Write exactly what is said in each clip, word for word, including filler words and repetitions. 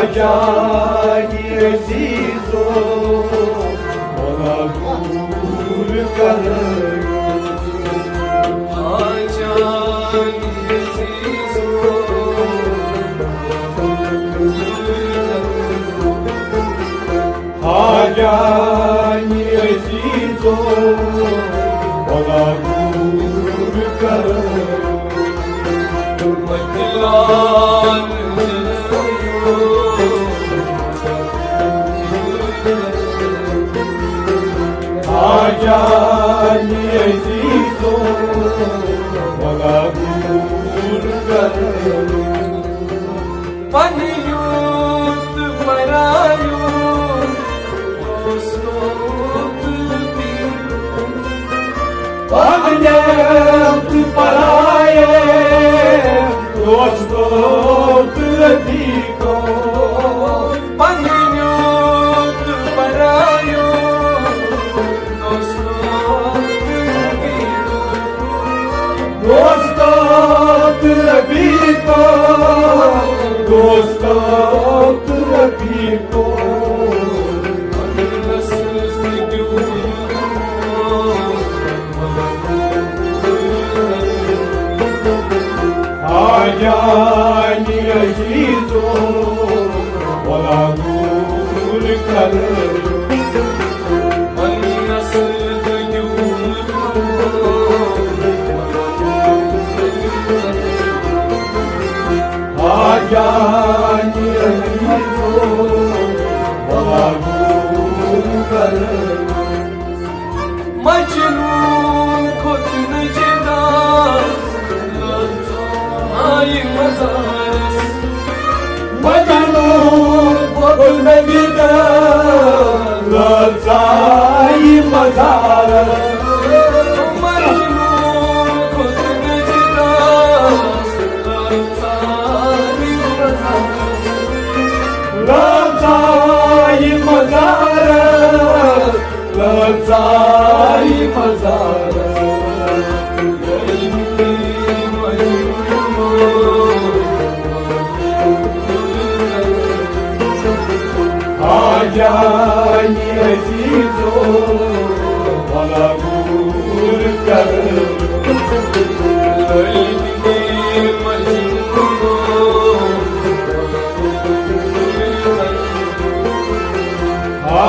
جانی عزیزو، ولا گور کرو۔ جانی عزیزو، حاجانی عزیزو، ولا گور کرو۔ حاجانی عزیزو، ولا گور کرو۔ پنیوت پرایوت دوستو تہٕ بیٖٹھو۔ پنیوت پرایوت دوستو تہٕ بیٖٹھو۔ پنیوت پرایوت دوستو تہٕ بیٖٹھو۔ دوستو تہٕ رفیقو، دوستو تہٕ رفیقو۔ حاجانی عزیزو، ولا گور کرو۔ حاجانی عزیزو، ولا گور کرو۔ مجنون کھوٚت نہٕ جدا، لٲژ آیہِ مزارس۔ مجنون کھوٚت نہٕ جدا، لٲژ آیہِ مزارس۔ مجنون کھوٚت نہٕ جدا، لٲژ آیہِ مزارس۔ لٲژ آیہِ مزارس، لٲژ آیہِ مزارس۔ حاجانی عزیزو، ولا گور کرو۔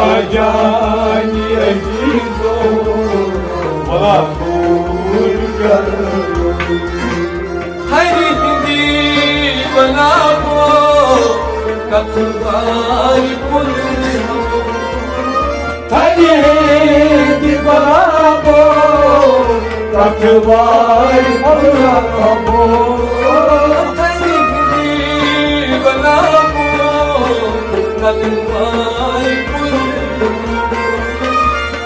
حاجانی عزیزو، ولا گور کرو۔ تھرِ ہٕنٛدی بناوو کتھٕ وارِ پُلہٕ۔ تھرِ ہٕنٛدِ بناوو کتھٕ وارِ پُلہٕ۔ تھرِ ہٕنٛدِ بناوو کتھٕ وارِ پُلہٕ۔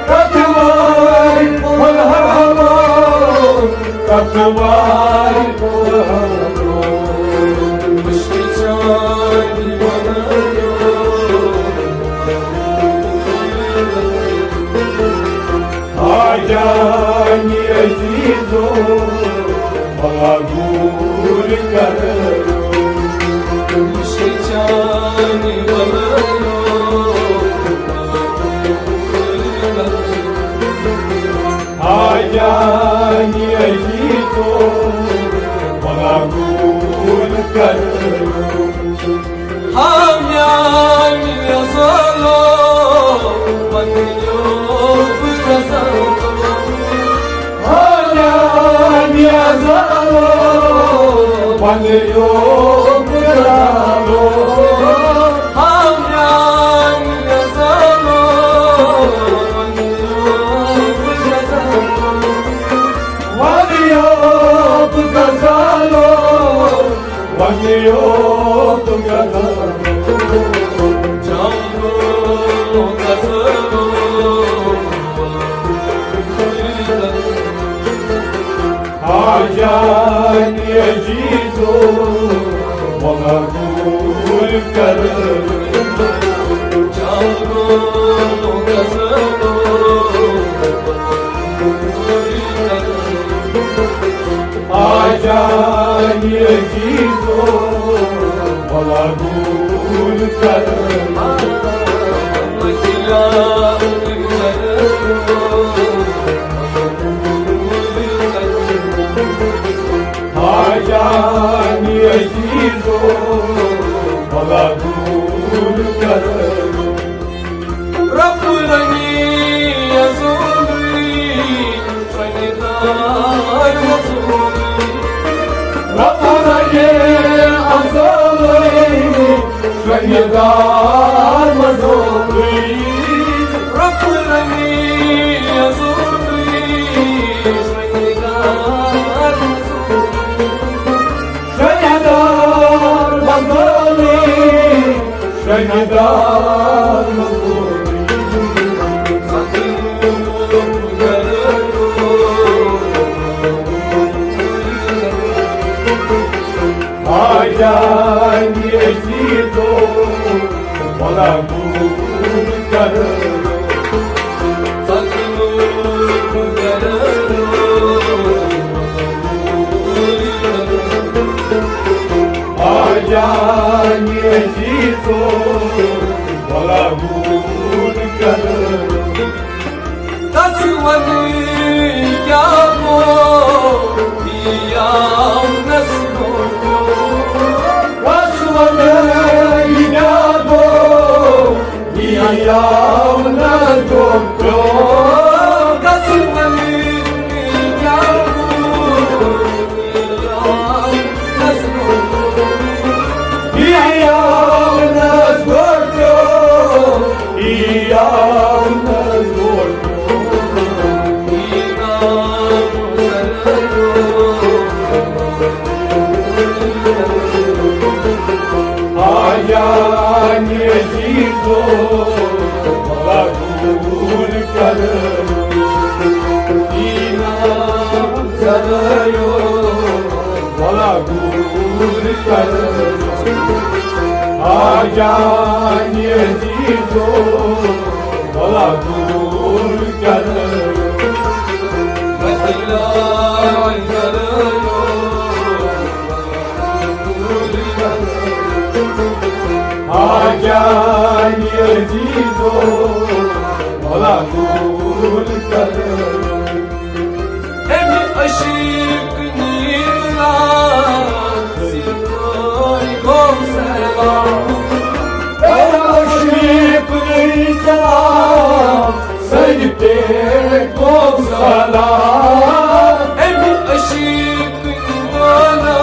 کتھٕ وارِ پُلہٕ۔ کتھٕ وارِ پُلہٕ۔ مشکل چاندِ بناوو۔ حاجانی عزیزو، ولا گور کرو۔ حاجانی عزیزو، ولا گور کرو۔ ہا میانہِ عزالو، پننیو بہٕ غزالو۔ ہا میانہِ عزالو، پننیو بہٕ غزالو۔ ہا میانہِ عزالو، پننیو بہٕ غزالو۔ پننیو بہٕ غزالو۔ پننیو بہٕ غزالو۔ جانو غزالو۔ حاجانی عزیزو، ولا گور کرو۔ جانو غزالو۔ حاجانی عزیزو، ولا گور رب العالمین یزولی، شنیدار مزولی. رب العالمین یزولی، شنیدار مزولی. رب العالمین یزولی، شنیدار مزولی. شنیدار مزولی، شنیدار مزولی. آجانی عزیزو، ولا گول کرو. آجانی عزیزو، ولا گول کرو. کس ونہٕ کیٛاہ گوٚو، یی آو نس گوٚو. کس ونہٕ یہِ کیٛاہ گوٚو، یی آو نس گوٚو. کس ونہٕ یہِ کیٛاہ گوٚو، یی آو نس گوٚو. یی آو نس گوٚو. آجانی عزیزو، ولا گول کرو. آجانی عزیزو، ولا گول کرو. أمۍ عشیٖق نیٖلا سۭتۍ گوٚو سلام. أمۍ عشیٖق نیٖلا سۭتۍ گوٚو سلام. أمۍ عشیٖق نیٖلا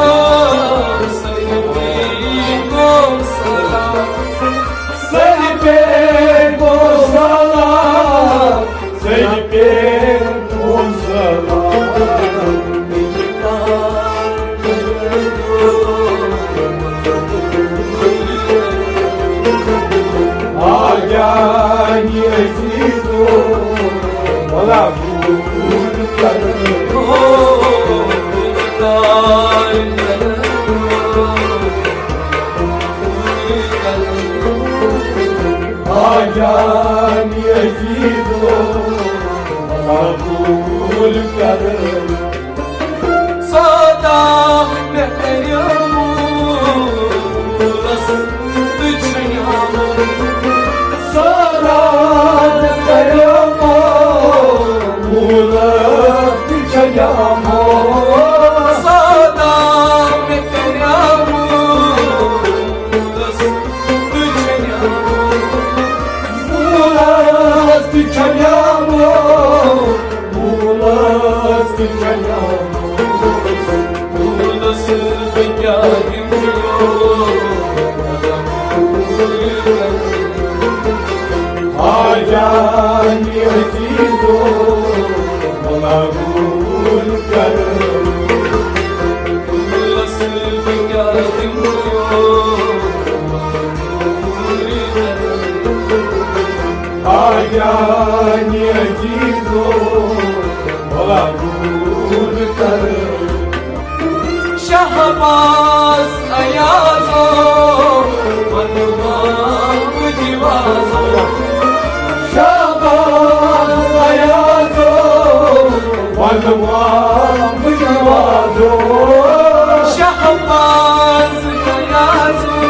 سۭتۍ گوٚو سلام. سۭتۍ گوٚو سلام. سید پیر پونسلان۔ آجانی عزیزو، بلا بول کرو۔ آجانی عزیزو، قبول کرو۔ سودا مےٚ کریومُت، تہٕ چھیومُت۔ سودا مےٚ کریومُت، تہٕ چھیومُت۔ سودا مےٚ کریومُت، موٗلس تہِ چھلیمو، موٗلس تہِ چھلیمو، موٗلس بہٕ کیٛاہ دِمہٕ یور؟ آجانی عزیزو، بلا بول کرو۔ موٗلس بہٕ کیٛاہ دِمہٕ یور؟ آجانی عزیزو، بلا بول کرو۔ شہباز ایازو، ونوان بہٕ جوازو۔ شہباز ایازو، ونوان بہٕ جوازو۔ شہباز ایازو،